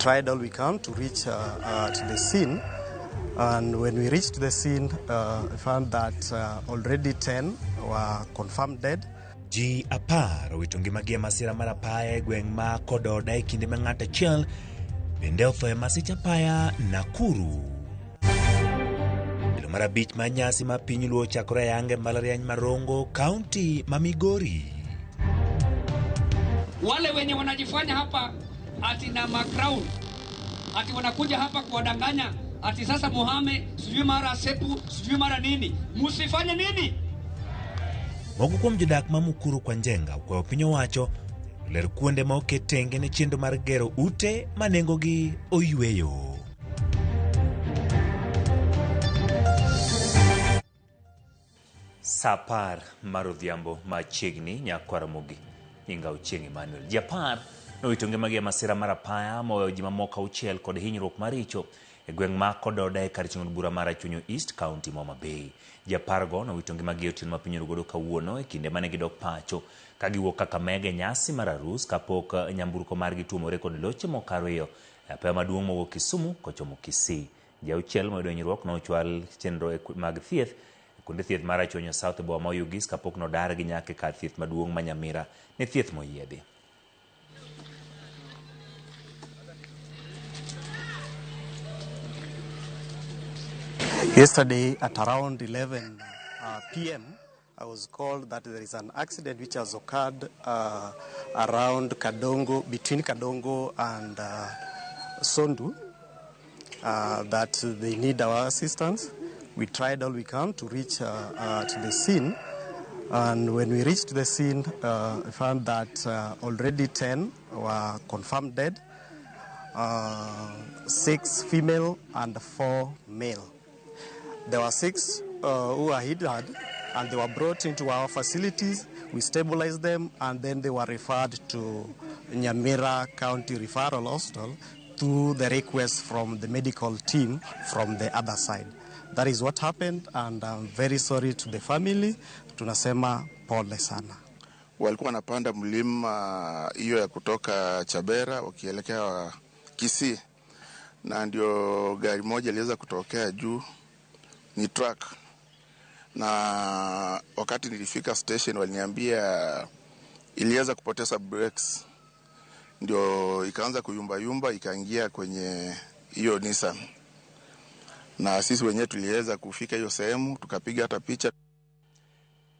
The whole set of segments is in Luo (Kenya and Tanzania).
tried all we can to reach to the scene. And when we reached the scene, we found that already 10 were confirmed dead. Ji 10 owito ngimagi e masira mar apaya e gweng' ma Kododa e kinde ma ng'ato achiel bende otho e masich apaya Nakuru. Ndalo mar abich mar nyasi mar piny Luo ochakore ayanga e mbalariany ma Rongo, kaunti ma Migori. Wale wenye wanajifanya hapa ati na macrown ati wanakuja hapa kuwadanganya ati sasa muhame sijui mara sepu sijui mara nini, musifanye nini. Moko kuom jodak ma Mukuru kwa Njenga okwayo piny owacho oler kuonde ma oket tenge ne chenro mar gero ute ma nengogi oyweyo. Saa 10 mar odhiambo machiegni nyakwar Ramogi nyinga Ochieng' Emmanuel. Ji 10 nowito ngimagi e masira mar apaya moweyo ji mamoko 6 kod hinyruok maricho e gweng' ma Kododa e kar chung' od bura mar Rachuonyo East, kaunti ma Homa Bay. Ji 10 go nowito ngimagi e otieno ma piny oru godo kawuono e kinde mane gidok pacho ka giwuok Kakamega e nyasi mar arus kapok nyamburko margi tuomore kod loche moko ariyo e apaya maduong' mowuok Kisumu kochomo Kisii. Ji 6 moyudo hinyruok nochwal chenro mag thieth e kuonde thieth mar Rachuonyo South e boma ma Oyugis kapok nodargi nyaka e kar thieth maduong' ma Nyamira ne thieth moyiedhi. Yesterday at around 11 p.m., I was called that there is an accident which has occurred around Kadongo, between Kadongo and Sondu, that they need our assistance. We tried all we can to reach to the scene, and when we reached the scene, we found that already 10 were confirmed dead, 6 female and 4 male. There were 6 who were injured, and they were brought into our facilities. We stabilized them, and then they were referred to Nyamira County Referral Hospital through the request from the medical team from the other side. That is what happened, and I'm very sorry to the family. Tunasema pole sana. Walikuwa wanapanda mlima hiyo ya kutoka Chabera wakielekea Kisii, na ndio gari moja iliweza kutokea juu, ni truck. Na wakati nilifika station waliniambia iliweza kupoteza brakes, ndio ikaanza kuyumba yumba ikaingia kwenye hiyo Nissan. Na sisi wenyewe tuliweza kufika hiyo sehemu tukapiga hata picha.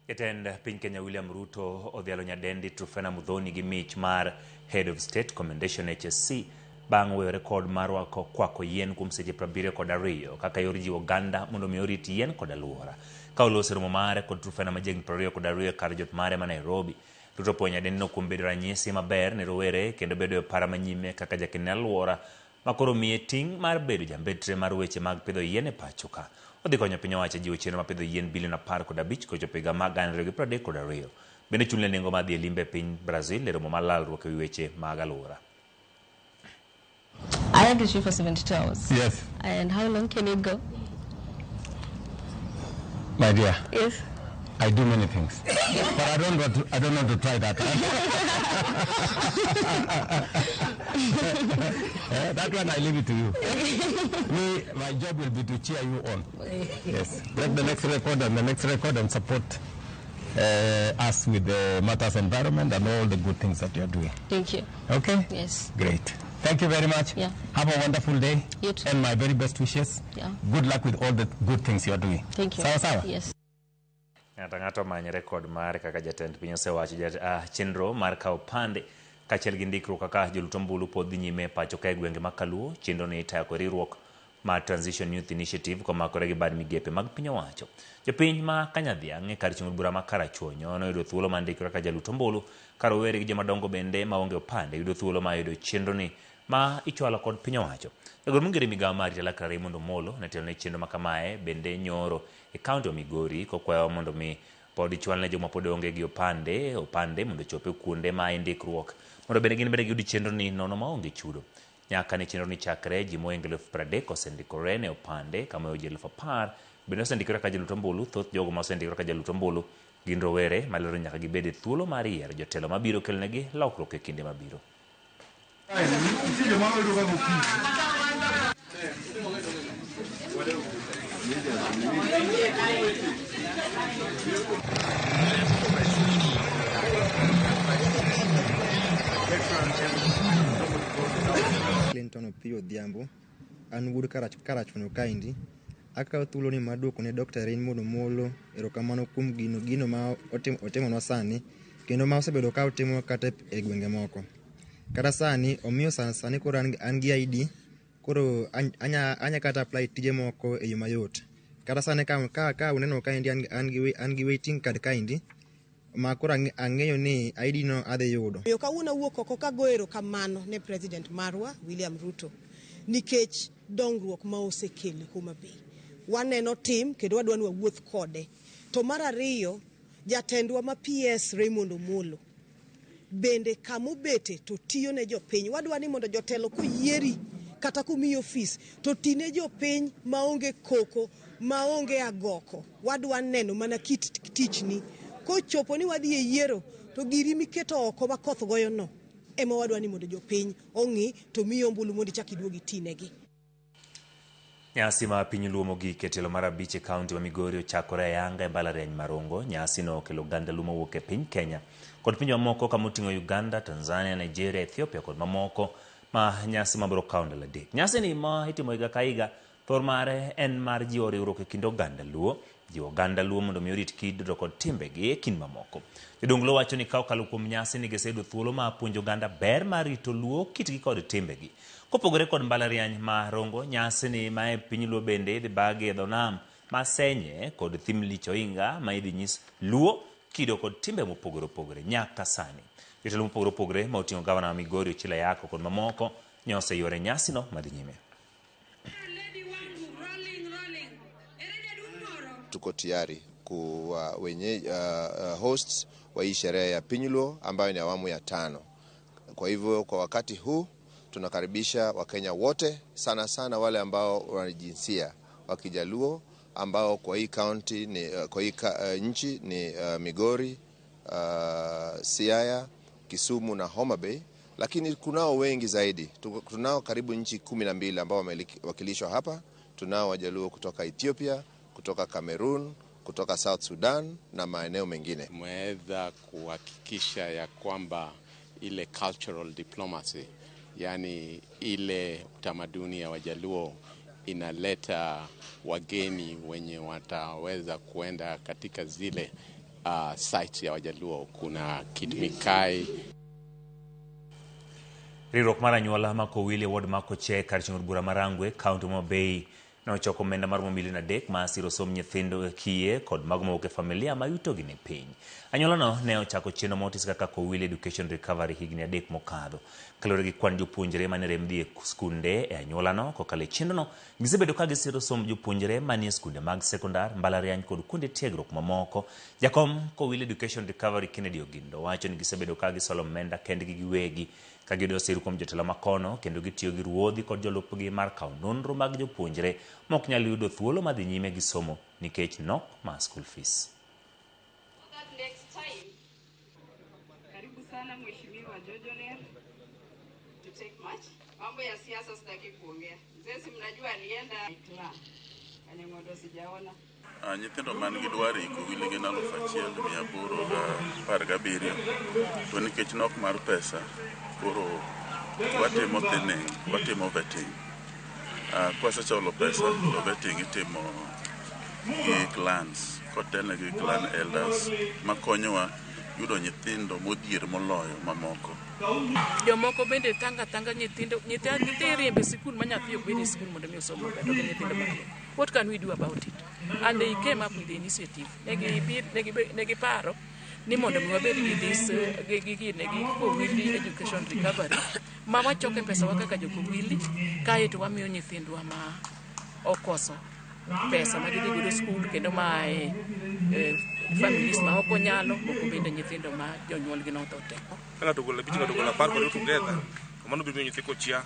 Jatend piny Kenya William Ruto odhialo nyadendi Truphena Muthoni gi mich mar Head of State Commendation HSC bang' weyo rekod mar rwako kwako yien kuom seche 72 kaka yor jiwo oganda mondo mi orit yien kod alwora. Ka oloso romo mare kod Truphena machiegni 22 e kar jot mare ma Nairobi, Ruto opuoyo nyadendino kuom bedo ranyisi maber ne rowere kendo bedo e opara manyime kaka jakend alwora ma koro miye ting' mar bedo jambetre mar weche mag pidho yien e pacho ka. Odhi konyo piny owacho e jiwo chenro mar pidho yien bilion 15 kochopo higa mar 2032. Bende chulne nengo mar dhi e limbe e piny Brazil e romo mar lalruok e wi weche mag alwora. I have the tree for 72 hours. Yes. And how long can it go? My dear. Yes. I do many things, but I don't want to try that. That one I leave it to you. Me, my job will be to cheer you on. Yes. Break the next record and the next record and support us with the matters environment and all the good things that you are doing. Thank you. Okay? Yes. Great. Thank you very much. Yeah. Have a wonderful day. You too. And my very best wishes. Yeah. Good luck with all the good things you are doing. Thank you. Sawa sawa. Yes. Ng'ato ang'ato omany rekod mare kaka jatend piny osewacho chenro mar kawo opande kaachiel gi ndikruok kaka jolut ombulu pod dhi nyime e pacho ka e gwenge ma Kaluo. Chenro ni itayo kod riwruok mar Transition Youth Initiative komakore gi bad migepe mag piny owacho. Jopiny ma Kanyadhiang' e kar chung' od bura ma Karachuonyo noyudo thuolo mar ndikore kaka jalut ombulu ka rowere gi jomadongo bende maonge opande yudo thuolo mar yudo chenro ni ma ichwalo kod piny owacho. Jagoro mong'ere migawo mar arita laktar Raymond Omolo netelo ne chenro makamae bende nyoro e kaunti ma Migori kokwayo mondo mi pod ichwal ne joma pod onge gi opande mondo ochop e kuonde ma indikruok mondo bende gin bende giyud chenro ni nono maonge chudo. Nyaka ne chenro ni chakre ji mohingo 30,000 osendikore ne opande kama ji 10,000 bende osendikore kaka jolut ombulu. Thoth jogo ma osendikore kaka jolut ombulu gin rowere malero nyaka gibed e thuolo mar yiero jotelo mabiro kelonegi lokruok e kinde mabiro. Clinton Opiyo Odhiambo, an wuod Karachuonyo kaendi. Akawo thuoloni mar duoko ne Dr. Raymond Omollo erokamano kuom gino ma otimonwa sani kendo ma osebedo ka otimo kata e gwenge moko. Kata sani omiyo sani koro an gi ID koro anya kata apply tije moko e yo mayot. Kata sani ka uneno kaendi an gi waiting card kaendi ma koro ang'eyo ni ID no adhi yudo. Omiyo kawuono awuok oko kago erokamano ne President marwa William Ruto nikech dongruok ma osekelo Homa Bay. Waneno tim kendo wadwa ni wawuoth kode. To mar ariyo, jatendwa ma PS Raymond Omollo bende kamobete to tiyo ne jopiny. Wadwa ni mondo jotelo koyieri kata komiyi ofis to ti ne jopiny maonge koko, maonge agoko. Wadwa neno mana kit tichni. Kochopo ni wadhi e yiero to giri miketo oko ma koth goyo no ema wadwa ni mondo jopiny ong'i to miyi ombulu mondo ichak iduog itinegi. Nyasi ma piny Luo mogik e tielo mar 5 e kaunti ma Migori ochakore ayanga e mbalariany ma Rongo. Nyasi no okelo oganda Luo mowuok e piny Kenya kod pinje mamoko kamoting'o Uganda, Tanzania, Nigeria, Ethiopia kod mamoko ma nyasi mabiro kawo ndalo 3. Nyasi ni ma itimo higa ka higa, thor mare en mar jiwo riwruok e kind oganda Luo, jiwo oganda Luo mondo mi orit kido kod timbegi e kind mamoko. Jodong Luo wacho ni ka okalo kuom nyasi ni giseyudo thuolo mar puonjo oganda ber mar rito Luo, kitgi kod timbegi. Kopogore kod mbalariany ma Rongo, nyasi ni ma e piny Luo bende idhi bagi e dho nam ma Senye kod thim Lich Oinga ma idhi nyis Luo kido kod timbe mopogore opogore nyaka sani. Jotelo mopogore opogore ma oting'o gavana ma Migori Ochilo Ayako kod mamoko ne oseyuoro e nyasino madhi nyime. Tuko tayari kuwa wenye hosts wa hii sherehe ya Piny Luo ambayo ni awamu ya 5. Kwa hivyo kwa wakati huu tunakaribisha Wakenya wote, sana sana wale ambao wana jinsia wa Kijaluo ambao kwa hii county ni kwa hii nchi ni Migori, Siaya, Kisumu na Homa Bay, lakini kunao wengi zaidi. Tunao karibu nchi 12 ambao wamewakilishwa hapa. Tunao Wajaluo kutoka Ethiopia, kutoka Cameroon, kutoka South Sudan na maeneo mengine. Tumeweza kuhakikisha ya kwamba ile cultural diplomacy, yani ile utamaduni ya Wajaluo inaleta wageni wenye wataweza kuenda katika zile sites ya Wajaluo. Kuna Kitmikai. Riwruok mar anyuola ma Kowili e ward ma Koche kar chung' od bura ma Rangwe, kaunti ma Homa Bay nochoko omenda maromo milion 3 mar siro somb nyithindo kiye kod mago mawuok e familia ma yutogi ni piny. Anyuolano ne ochako chenro motis kaka Kowili Education Recovery higni 3 mokadho. Kaluwore gi kwan jopuonjre mane rem dhi e skunde e anyuolano kokalo e chenrono, gisebedo ka gisiro somb jopuonjre manie skunde mag sekondar, mbalariany kod kuonde tiegruok mamoko. Jakom Kowili Education Recovery Kennedy Ogindo wacho ni gisebedo ka gisolo omenda kendgi giwegi ka giyudo sir kuom jotelo makono kendo gitiyo gi ruodhi kod jolupgi mar kawo nonro mag jopuonjre mok nyal yudo thuolo mar dhi nyime gi somo nikech nok mar school fees. Karibu sana Mheshimiwa Jojoner to take much. Mambo ya siasa sitaki kuongea. Mzee si mnajua alienda Kanyang'ondo sijaona. Nyithindo man gi dwaro e Kowili gin 1817. To nikech nok mar pesa, koro watimo thinning, watimo vetting. Kwasecholo pesa, to vetting itimo gi clans, kotelne gi clan elders makonyowa yudo nyithindo modhier moloyo mamoko. Jomoko bende tanga tanga nyithindo, nyithindo riembe sikul ma nyathi ok bed e sikul mondo mi osom maber, to gin nyithindo makia. What can we do about it? And they came up with the initiative. Negi paro ni mondo mi wabed gi this gi Kowili Education Recovery ma wachoke pesa wa kaka jo Kowili kaeto wamiyo nyithindwa ma okoso pesa ma gidhi godo skul kendo ma e families ma ok onyalo, moko bende nyithindo ma jonyuolgi notho te. Ka ng'ato ogolo 5, ng'ato ogolo 10 kod together, to mano biro miyo nyithi Kochia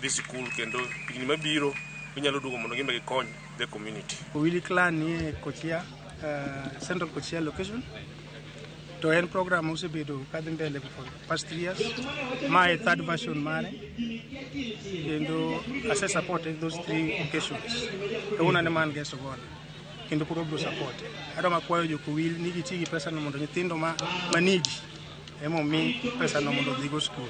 dhi sikul kendo higni mabiro ginyalo duogo mondo gimbe gikony the community. Kowili clan ni e Kochia, Central Kochia location. To en program mosebedo kadhi mbele for past 3 years. Ma e third version mare. Kendo ase support those three occasions. Kawuono an ema an guest of honor. Kendo koro abiro support. Adwa makwayo jokowil ni giti gi pesa no mondo nyithindo ma manigi emomi pesa no mondo odhigo skul.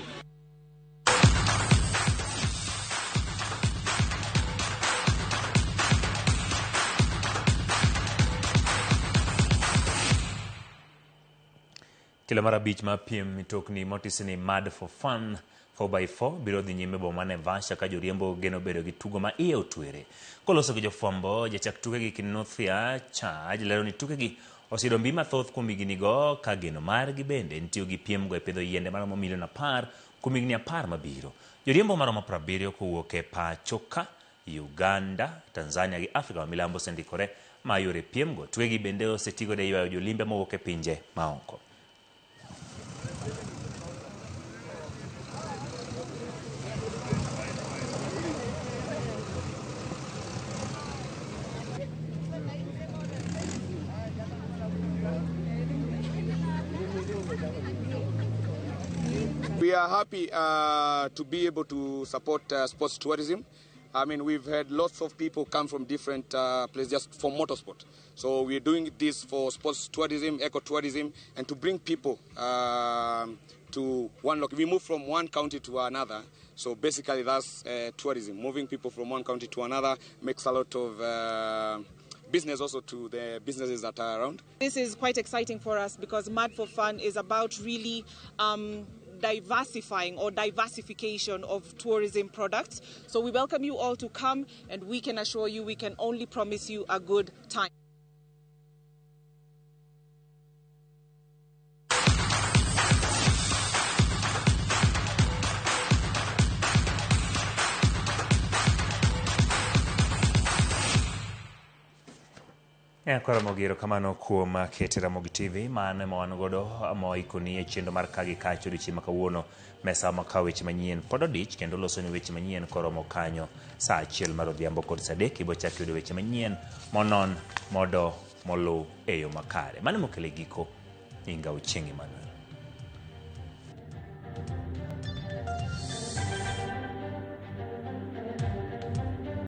Tielo mar abich mar piem mitokni motisi ni Mad for Fun 4x4 biro dhi nyime boma ma Naivasha ka joriembo geno bedo gi tugo ma iye otwere. Koloso gi jofwambo, jachak tukegi Kinuthia Charge lero ni tukegi oseyudo mbi mathoth kuom higni go ka geno margi bende en tiyo gi piemgo e pidho yiende maromo milion 10 kuom higni 10 mabiro. Joriembo maromo 70 kowuok e pachoka, Uganda, Tanzania gi Afrika ma milambo osendikore ma yore piemgo. Tukegi bende osetigodo e ywayo jolimbe mowuok e pinje maoko. We are happy to be able to support sports tourism. I mean, we've had lots of people come from different places just for motorsport. So we're doing this for sports tourism, ecotourism, and to bring people to one location. We move from one county to another. So basically that's tourism. Moving people from one county to another makes a lot of business also to the businesses that are around. This is quite exciting for us because Mad for Fun is about really diversifying or diversification of tourism products. So we welcome you all to come, and we can assure you we can only promise you a good time. Koro Ramogi, erokamano kuom kete Ramogi TV. Mano ema wan godo mawaikoni e chenro mar ka gi kacha odiochieng' ma kawuono. Mesa makawo weche manyien pod odich kendo loso ni weche manyien koromo kanyo saa 1 mar odhiambo kod saa 3 ibo chak yudo weche manyien monon modo moluw e yo makare. Mano mokele giko. Inga Ochieng' Emmanuel.